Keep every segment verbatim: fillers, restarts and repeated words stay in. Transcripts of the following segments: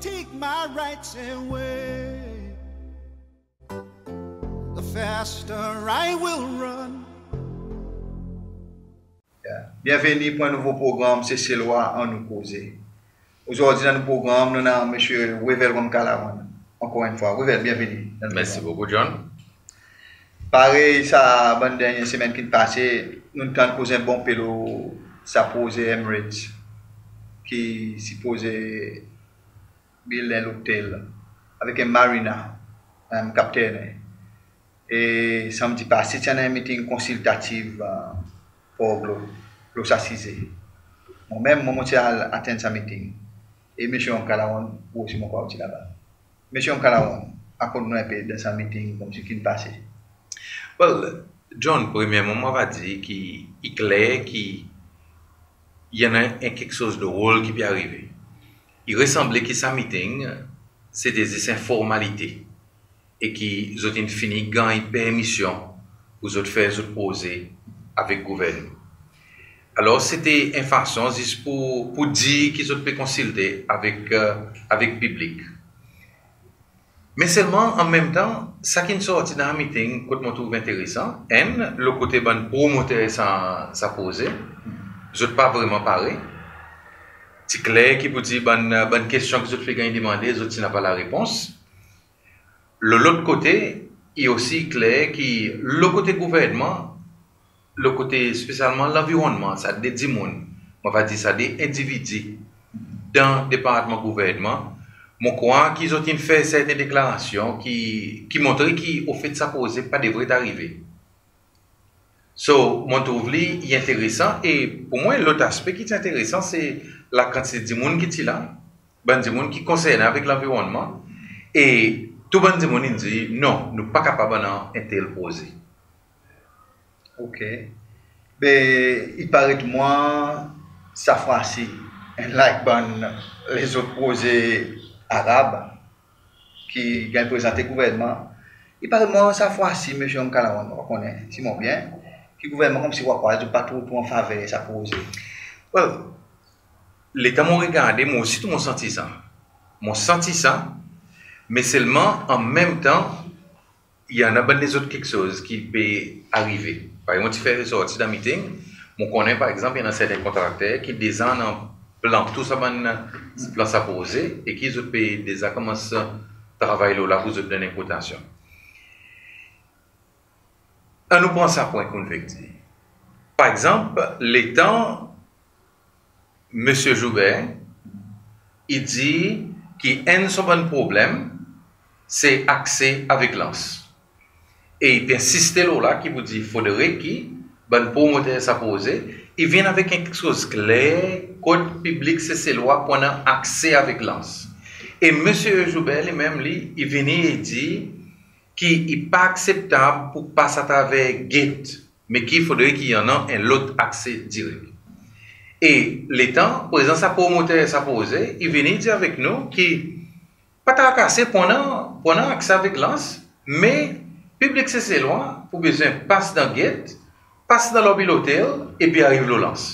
Take my rights away, the faster I will run. Yeah. Byenveni pour en nouvo progranm Seselwa Annou Koze. Ozordi dan nou progranm nou annan Msye Wavel Ramkalawan. Ankor en fwa, Wavel, byenveni dan nou progranm. Mersi bokou, John. Parey sa bann dernyen semenn ki'n pase, nou'n tann koze en bon pe lo sa proze Emirates ki sipoze build en lotel avek en marina, e, Cap Ternay. E sanmdi pase ti annan en meeting konsiltativ, e, Port Glaud, lo sa size. Mwan menm, mwan mon ti al attend sa meeting. E Msye Ramkalawan, ou osi mon krwar ou ti laba. Msye Ramkalawan, rakont nou en pe dan sa meeting konmsi ki'n pase. Well, John, premyerman mon ava dir ki i kler ki i annan en keksoz drol ki pe arive. I resanble ki sa meeting se te zis en formalite e ki zot in fini ganny permisyon pour zot fer zot proze avek gouvernman. Alor se te en fason zis pour, pour dir ki zot pe konsilte avek, e, avek piblik. Me selman, an menm tan, sa ki'n sorti dan meeting kot mon trouv enteresan, enn, lo kote bann promoter sa, sa proze, zot pa vreman pare. Ti kler ki pour dir bann, bann kestyon ki zot pe ganny demande, zot ti napa larepons. Lo lot kote, i osi kler ki lo kote gouvernman, lo kote spesyalman lanvironnman, sa de dimoun, mon ava dir sa de endividi dan departman gouvernman, mon krwar ki zot in fer serten deklarasyon ki, ki montre ki ofet sa proze pa devret arive. So, mon trouv li i enteresan, e pour mwan, lot aspe ki ti enteresan, se lakantite dimoun ki ti la, bann dimoun ki konsernen avek lanvironnman, e tou bann dimoun in dir, non, nou pa kapab annan en tel proze. OK. Be, i paret mwan, sa fwa si, unlike bann lezot proze Arab ki ganny prezante gouvernman, i paret mwan sa fwa si, Msye Ramkalawan, mon pa konnen si mon byen, ki gouvernman konmsi ou a krwar zot pa tro, tro an faver sa proze. Well, letan mon regarde, mon osi tou mon santi sa. Mon santi sa, me selman an menm tan, i annan bann lezot keksoz ki pe arive. Parey mon ti fer resorti dan meeting, mon konnen, par egzanp, i annan serten kontrakter ki deza annan plan tou sa bann plan sa proze e ki zot pe deza konmans travay lo la pour zot donn en kotasyon. Annou pran sa pour en konvekti. Par egzanp, letan Msye Joubert, i dir ki enn son bann problenm, se akse avek lans. E i pe ensiste lo la ki pour dir fodre ki bann promoter sa proze, i vin avek en keksoz kler kot piblik Seselwa pou annan akse avek lans. E Msye Joubert li menm li, i vini e dir ki i pa akseptab pour pas atraver get, me ki fodre ki i annan en lot akse direk. E letan, prezan sa promoter sa proze, i vini dir avek nou ki pa trakase, pou annan, pou annan akse avek lans, me piblik Seselwa pou bezwen pas dan get, pas dan lobi lotel, epi ariv lo lans.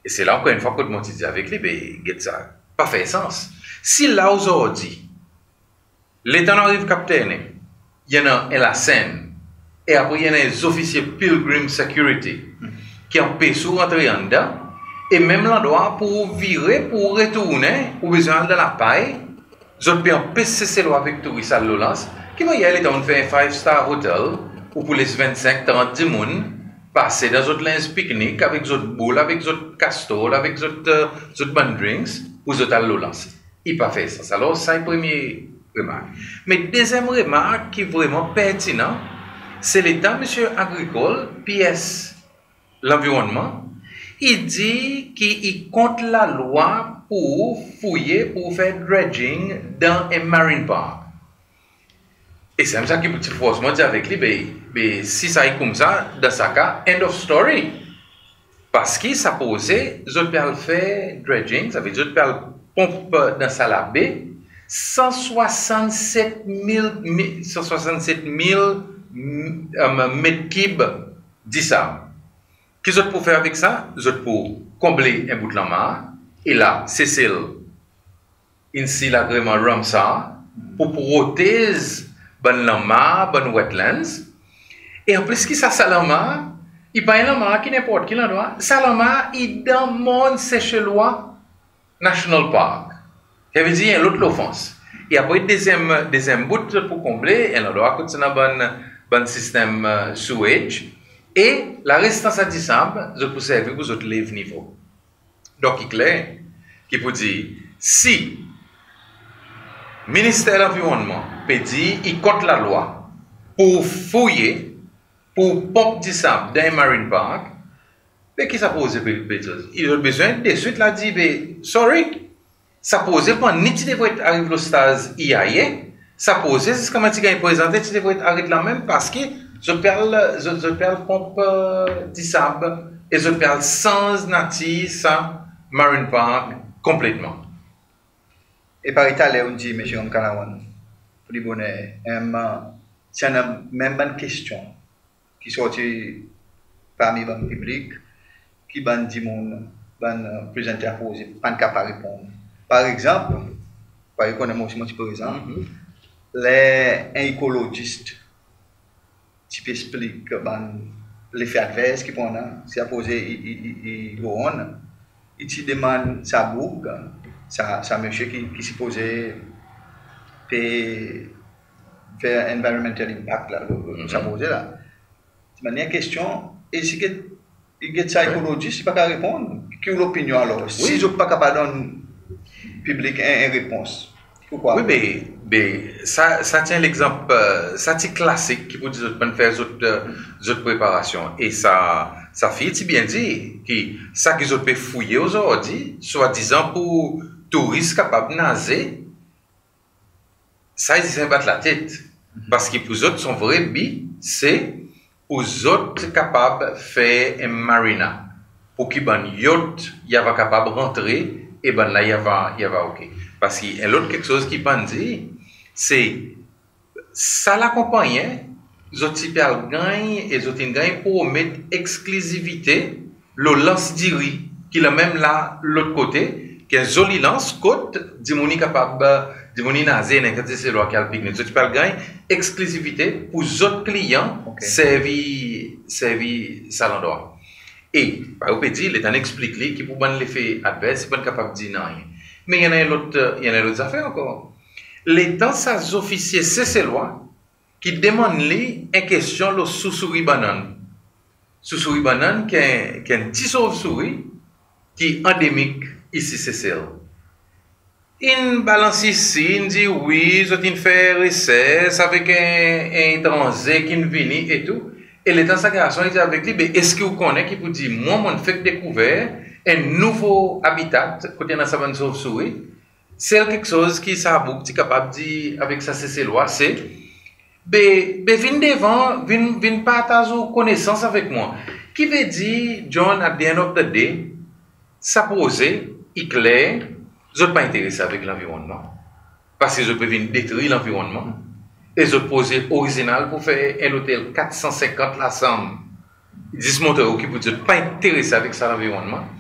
E se la ankor en fwa kot mon ti dir avek li, be, get sa, pa fer sans. Si la ozordi, letan nou ariv Cap Ternay, i annan en lasenn, e apre i annan zofisye Pilgrim Security ki anpes ou rantre andan, e menm landrwa pour ou vire, pour ou retournen, ou bezwen al dan lapay, zot pe anpes Seselwa avek touris al lo lans. Ki mannyer letan ou'n fer en five star hotel, ou pou les vennsenk, trant dimoun pase dan zot lenz piknik, avek zot boul, avek zot kastol, avek zot, e, zot bann drinks, pour zot al lo lans? I pa fer sans. Alor, sa i premye remark. Me dezyenm remark ki vreman pertinan, se letan Msye Agricol, PS Lanvironnman, i dir ki i kont lalwa pour fouye, pour fer dredging dan en marine park. E sanmenm sa ki ti fors mwan dir avek li, be, be, si sa i koumsa, dan sa ka, end of story. Paski sa proze, zot pe al fer dredging, sa ve dir zot pe al ponp dan sa labe, san swasannset mil, mi-, san swasannset mil, m-, em, met kib disab. Ki zot pou fer avek sa? Zot pou konble en bout lanmar, e la, Sesel in siny lagreman Ramsar pour protez bann lanmar, bann wetlands. E an plis ki sa, sa lanmar i pa en lanmar ki nenport ki landrwa. Sa lanmar i dan Morne Seselwa National Park. Savedir en lot lofans. E apre dezyenm, dezyenm bout pour konble, en landrwa kot ti annan bann, bann sistenm sewage. E larestan sa disab zot pou servi pour zot lev nivo. Donk i kler ki pour dir, si Minister Lanvironnman pe dir i kont lalwa pour fouye, pour ponp disab dan en marine park, be ki sa proze pe, pe, i bezwen deswit la dir, be sorry, sa proze pa ni ti devret ariv lo staz i aye. Sa proze ziska mon ti ganny prezante ti devret aret la menm, parski zot pe al, zot, zot pe al ponp disab e zot pe al sanz natir sa marine park konpletman. E parey taler ou'n dir, Msye Ramkalawan, pli boner, ti annan menm bann kestyon ki sorti parmi bann piblik ki bann dimoun, bann prezanter proze pa'n kapab reponn. Par egzanp, parey ou konnen mwan osi mon ti prezan, ler en ekolojis ti pe eksplik bann lefe advers ki pou annan si sa proze i, i, i, i go on, i ti demann sa boug, sa, sa msye ki, ki sipoze pe fer environmental impact la, lo, lo sa proze la. Ti demann li en kestyon, e si get, i get sa ekolojis, i pa kapab reponn. Ki ou lopinyon alor? Si zot pa kapab donn piblik en, en repons, ou krwar? Wi, be, be, sa, sa ti en legzanp, sa ti klasik ki pour dir zot pa'n fer zot, zot preparasyon. E sa, sa fiy ti byen dir ki sa ki zot pe fouye ozordi, swadizan pour touris kapab naze, sa i zis en bat latet. Parski pour zot son vre bi se pour zot kapab fer en marina pour ki bann yot i ava kapab rantre e bann la i ava, i ava oke. Parski en lot keksoz ki pa'n dir, se sa lakonpannyen, zot ti pe al ganny e zot in ganny promet eksklizivite lo lans diri ki la menm la lot kote, ki en zoli lans kot dimoun i kapab, dimoun i naze, en kantite Seselwa ki al piknik. Zot ti pe al ganny eksklizivite pour zot kliyan servi, servi sa landrwa. E parey ou pe dir, letan nou eksplik li ki pour bann lefe advers, i pa'n kapab dir nanryen. Me i annan en lot, i annan en lot zafer ankor. Letan sa zofisye Seselwa ki demann li en kestyon lo sousouri bannann. Sousouri bannann ki en, ki en pti sovsouri ki andemik isi Sesel. In balans isi, in dir wi, zot in fer resers avek en, en etranze ki'n vini e tou. E letan sa garson i dir avek li, be eski ou konnen ki pour dir mwan, mon'n fek dekouver en nouvo abitat kot i annan sa bann sovsouri. Sel keksoz ki sa boug ti kapab dir avek sa Seselwa se, be, be vin devan, vin, vin partaz ou konesans avek mwan. Ki vedir, John, at the end of the day, sa proze i kler, zot pa enterese avek lanvironnman. Parski zot pe vin detri lanvironnman. E zot proze orizinal pour fer en lotel kat san senkant lasanm, zis montre ou ki pour dir zot pa enterese avek sa lanvironnman.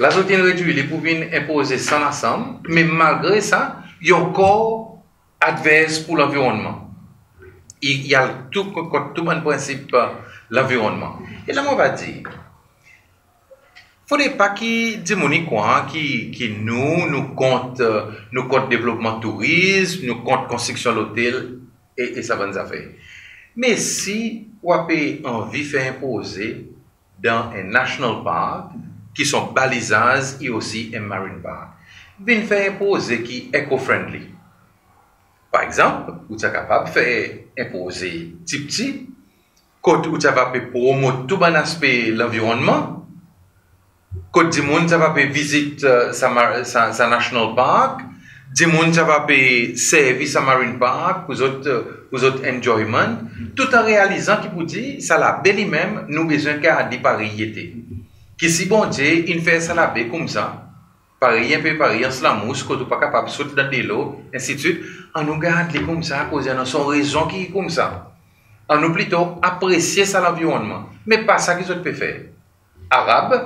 La zot in redwir li pour vin en proze san lasanm, me malgre sa, i ankor advers pour lanvironnman. I, i al tou, kont tou bann prensip lanvironnman. E la mon ava dir, fodre pa ki dimoun i krwar ki, ki nou, nou kont, nou kont devlopman tourizm, nou kont konstriksyon lotel e, e sa bann zafer. Me si ou pe anvi fer en proze dan en national park, ki son balizaz i osi en marine park, vin fer en proze ki eco-friendly. Par egzanp, ou ti a kapab fer en proze pti pti, kot ou ti ava pe promot tou bann aspe lanvironnman, kot dimoun ti ava pe vizit sa, sa national park, dimoun ti ava pe servi sa marine park pour zot, pour zot enjoyment, tou an realizan ki pour dir sa labe li menm nou bezwen gard li parey i ete. Ki si Bondye in fer sa labe koumsa, parey en pe parey Anse La Mouche, kot ou pa kapab sot dan delo, ensidswit, annou gard li koumsa, akoz i annan son rezon ki koumsa. Annou plito apresye sa lanvironnman. Me pa sa ki zot pe fer. Arab,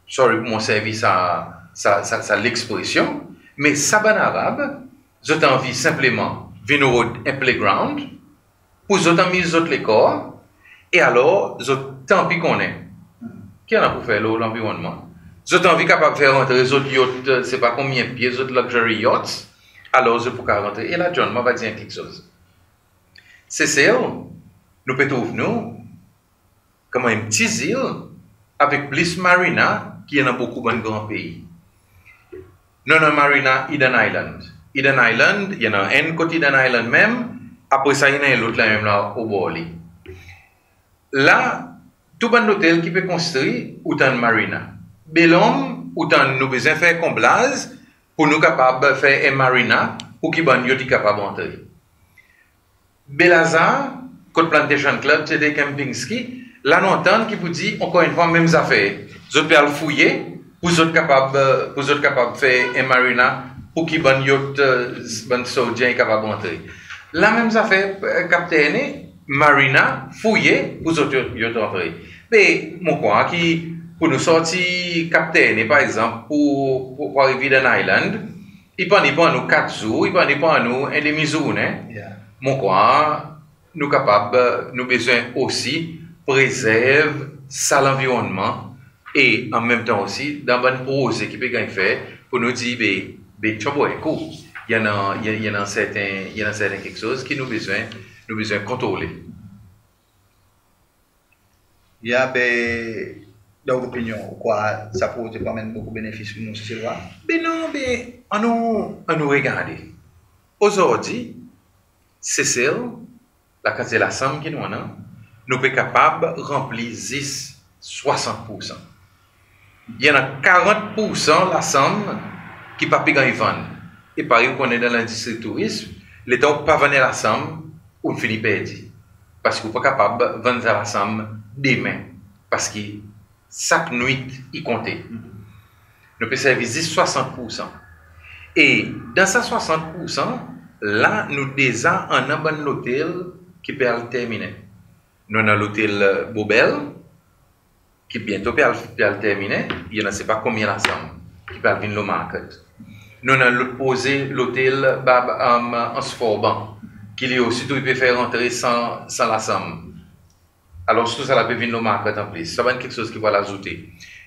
sorry pour mon servi sa, sa, sa, sa lekspresyon, Me sa bann Arab, zot anvi senpleman vin rod en playground pour zot anmiz zot lekor, e alor zot tanpi konnen ki i annan pour fer lo lanvironnman. Zot anvi kapab fer rantre zot yot, se pa konbyen pye, zot luxury yachts, alor zot pou kapab rantre. E la John, mon ava dir en keksoz. Sesel, nou pe trouv nou konman en pti zil avek plis marina ki i annan bokou bann gran pei. Nou annan marina Eden Island. Eden Island, i annan enn kot Eden Island menm, apre sa i annan en lot la menm la obor li. La, tou bann lotel ki pe konstri, ou tann marina. Bel Ombre, ou tann nou bezwen fer konblaz pour nou kapab fer en marina pour ki bann yot i kapab antre. Baie Lazare, kot Plantation Club, ti ete Kempinski, la nou antann ki pour dir, ankor enn fwa, menm zafer. Zot pe al fouye pour zot kapab, pour zot kapab fer en marina pour ki bann yot, bann sodyen i kapab antre. La menm zafer, Cap Ternay, marina, fouye pour zot yot, yot antre. Me mon krwar ki pour nou sorti Cap Ternay, par egzanp, pour, pour, pour arive Eden Island, i pa ni pran nou kat zour, i pa ni pran nou en demi zournen. Mon krwar nou kapab, nou bezwen osi prezerv sa lanvironnman e an menm tan osi dan bann proze ki pe ganny fer pour nou dir, be, be, tchonbo en kou. I annan, i annan serten, i annan serten keksoz ki nou bezwen, nou bezwen kontrole. Ya, be, dan ou lopinyon, ou krwar sa proze pou anmenn bokou benefis pour nou Seselwa? Be non, be, annou, annou regarde. Ozordi, Sesel, lakantite lasanm ki nou annan, nou pe kapab ranpli zis swasant poursan. I annan karant poursan lasanm ki pa pe ganny vann. E parey ou konnen dan lendistri tourism, letan ou pa vann lasanm, ou fini perdi. Parski ou pa kapab vann sa lasanm demen. Parski sak nwit i konte. Nou pe servi zis swasant poursan. E dan sa swasant poursan, la nou deza annan bann lotel ki pe al terminen. Nou annan lotel Beau Belle, ki byento pe al, pe al terminen, i annan se pa konbyen lasanm ki pe al vin lo market. Nou annan lot proze lotel Bab, Anse Forban, ki li osi tou i pe fer rantre san, san lasanm. Alor tou sa la pe vin lo market an plis. Sa bann keksoz ki pou al azoute.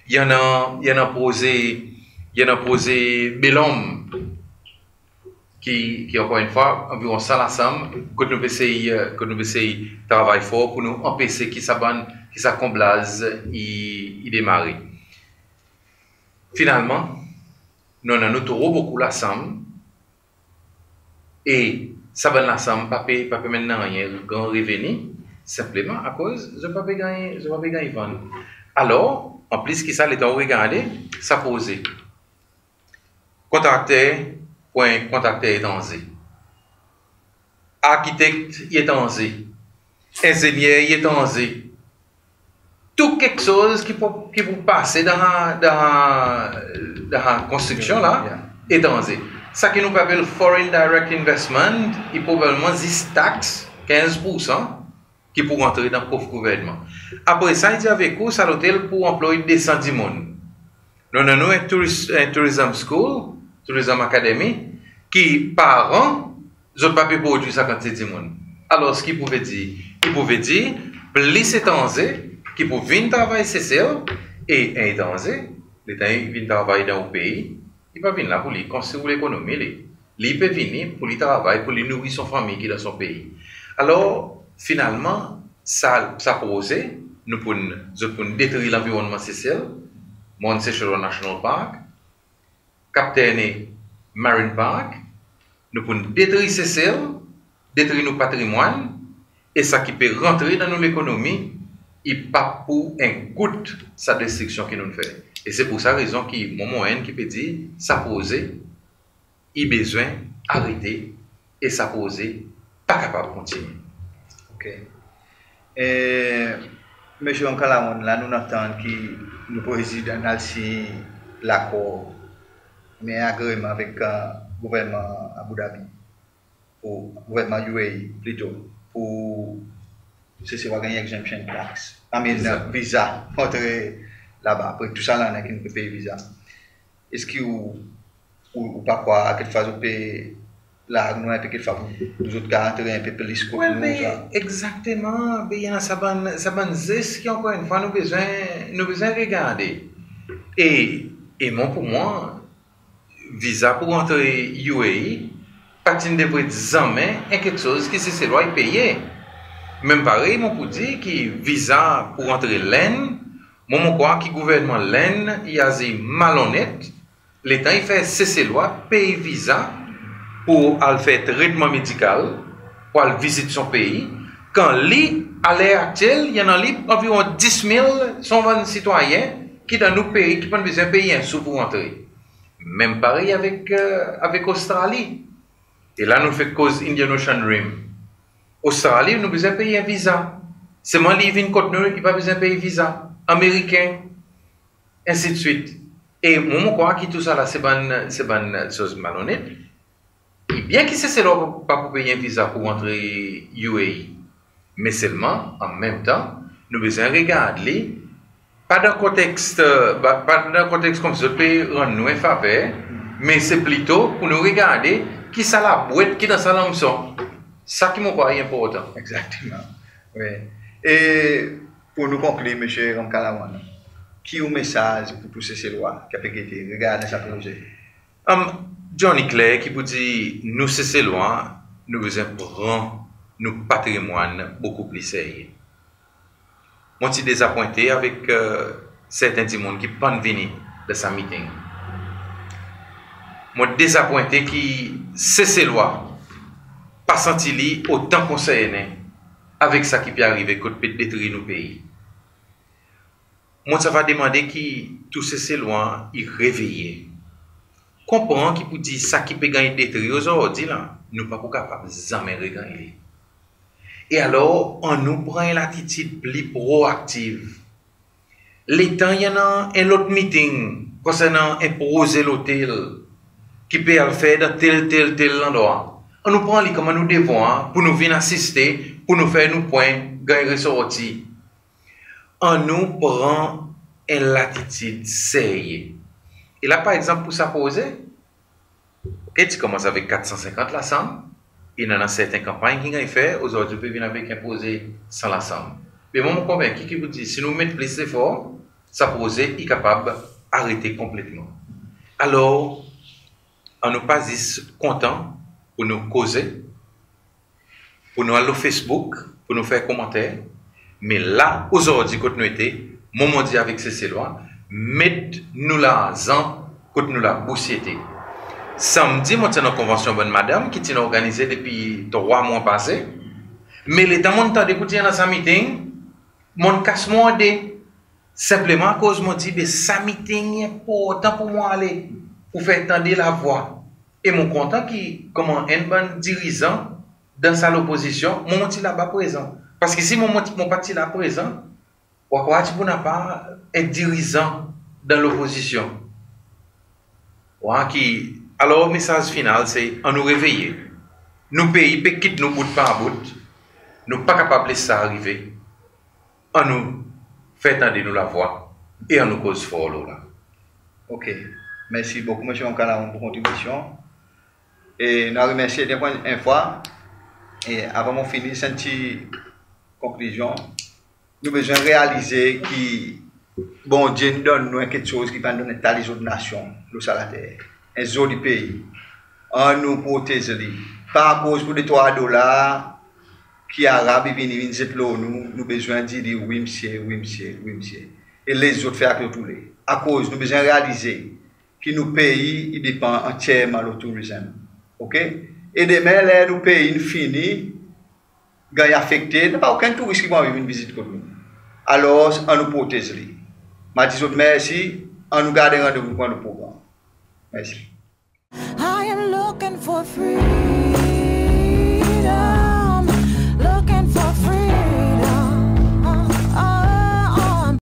I annan, i annan proze, i annan proze Bel Ombre ki, ki ankor enn fwa, anviron san lasanm, kot nou pe esey, kot nou pe esey travay for pour nou anpese ki sa bann, ki sa konblaz i, i demare. Finalman, nou annan nou tro bokou lasanm, e sa bann lasanm pa pe, pa pe anmenn nanryen gran reveni, senpleman akoz zot pa pe ganny, zot pa pe ganny vann. Alor, an plis ki sa, letan ou regarde sa proze, kontrakter, pran kontrakter etranze. Arkitek etranze. Enzenyer etranze. Tou keksoz ki pou, ki pou pase dan, dan, dan konstriksyon la, etranze. Sa ki nou pe apel foreign direct investment, i probableman zis taks kenz poursan ki pou rantre dan kof gouvernman. Apre sa, i dir avek ou, sa lotel pou anploy de san dimoun. Nou annan nou en touris-, en tourism school, tourism academy, ki par an, zot pa pe prodwir sa kantite dimoun. Alor, ki pou ve dir? Ki pou ve dir, plis etranze ki pou vin travay Sesel, e en etranze, letan i vin travay dan ou pei, i pa vin la pour li konstrir ou lekonomi li. Li pe vini pour li travay, pour li nouri son fanmir ki dan son pei. Alor, finalman, sa, sa proze, nou pou'n, zot pou'n detri lanvironnman Sesel, Mont Seychelles National Park, Cap Ternay Marine Park, nou pou'n detri Sesel, detri nou patrimwann, e sa ki pe rantre dan nou lekonomi, i pa pou en gout sa destriksyon ki nou'n fer. E se pour sa rezon ki mon, mon enn ki pe dir, sa proze i bezwen arete e sa proze pa kapab kontinyen. OK. E, Msye Ramkalawan, la nou'n antann ki nou Prezidan in al siny lakor, me agreman avek, e, gouvernman Abu Dhabi, pour gouvernman U A E plito, pour Seselwa ganny exemption tax. I mean, viza. Viza pour antre laba. Apre tou sa lannen ki nou pe pey viza. Eski ou, ou, ou pa krwar kekfwa zot pe larg nou en pe kekfwa pou, pou zot kapab antre en pe plis kot nou, sa? Egzakteman. Be i annan sa bann, sa bann zes ki, ankor enn fwa, nou bezwen, nou bezwen regarde. E, e mwan, pour mwan, viza pour antre U A E pa ti'n devret zanmen en keksoz ki Seselwa i peye. Menm parey, mon pou dir ki viza pour antre Lenn, mwan, mon krwar ki gouvernman Lenn i azir malonnet, letan i fer Seselwa pey viza pour al fer tretman medikal, pour al vizit son pei, kan li, a ler aktyel, i annan li anviron dis mil son bann sitwayen ki dan nou pei, ki pa'n bezwen pey en sou pour antre. Menm parey avek, e, avek Ostrali. E la nou fek koz Indian Ocean Rim. Ostrali, nou bezwen pey en viza. Selman li vin kot nou, i pa bezwen pey viza. Ameriken, ensidswit. E mwan, mon krwar ki tousala se bann, se bann soz malonnet. E byen ki Seselwa pa pou pey en viza pour antre U A E. Me selman, an menm tan, nou bezwen regard li, pa dan konteks, e, pa, pa dan konteks konmsi zot pe rann nou en faver, me se plito pour nou regarde ki sa labwet ki dan sa lanmson. Sa ki mon krwar i enportan. Egzakteman. Wi. E pour nou konklir, Msye Ramkalawan, ki ou mesaz pour tou Seselwa ki pe gete, regardan sa proze? Am, John, i kler ki pour dir nou Seselwa, nou bezwen pran nou patrimwann bokou pli serye. Mon ti dezapwente avek, e, serten dimoun ki pa'n vini dan sa meeting. Mon dezapwente ki Seselwa pa santi li otan konsernen avek sa ki pe arive, kot pe detri nou pei. Mon ti ava demande ki tou Seselwa i reveye. Konpran ki pour dir sa ki pe ganny detri ozordi la, nou pa pou kapab zanmen reganny li. E alor, annou pran en latitid pli proaktiv. Letan i annan en lot meeting konsernan en proze lotel ki pe al fer dan tel, tel, tel landrwa, annou pran li konman nou devwar pour nou vin asiste, pour nou fer nou pwen, ganny resorti. Annou pran en latitid serye. E la, par egzanp, pour sa proze, OK, ti konmans avek kat san senkant lasanm, e i annan serten kanpanny ki ganny fer, ozordi ou pe vin avek en proze san lasanm. Me mwan, mon konvenki ki pour dir, si nou met plis lefor, sa proze i kapab arete konpletman. Alor, annou pa zis kontan pour nou koze, pour nou al lo Facebook, pour nou fer komanter, me la, ozordi, kot nou ete, mwan, mon dir avek Seselwa, met nou larzan kot nou labous i ete. Sanmdi, mon ti annan konvansyon bann madanm ki ti'n organize depi trwa mwan pase, me letan mon'n tande pour dir i annan sa meeting, mon'n kas mwan an de. Senpleman akoz mon dir, be sa meeting i enportan pour mwan ale, pour fer tande lavwa. E mon kontan ki, konman enn bann dirizan dan sa lopozisyon, mwan, mon ti laba prezan. Paski si mwan, mon, mon pa ti la prezan, ou a krwar ti pou napa en dirizan dan lopozisyon. Ou a ki, alor, mesaz final se, annou reveye. Nou pei pe kit nou bout par bout. Nou pa kapab les sa arive. Annou fer tande nou lavwa e annou koz for lo la. OK. Mersi bokou, Msye Ramkalawan, pour kontribisyon. E nou a remersye de pwen, en fwa. E avan mon fini, se en pti konklizyon. Nou bezwen realize ki Bondye in donn nou en keksoz ki pa'n donnen ta lezot nasyon lo sa later. En zoli pei. Annou protez li. Pa akoz pour de trwa dolar ki Arab i vini, vin zet lo nou, nou bezwen dir li, wi msye, wi msye, wi msye. E les zot fer sa zot oule. Akoz nou bezwen realize ki nou pei i depan antyerman lo tourizm. OK? E demen, ler nou pei in fini ganny afekte, napa okenn touris ki pou anvi vin vizit kot nou. Alor, annou protez li. Mon a dir zot mersi, annou gard randevou pour en lot progranm. Mersi. I am looking for freedom.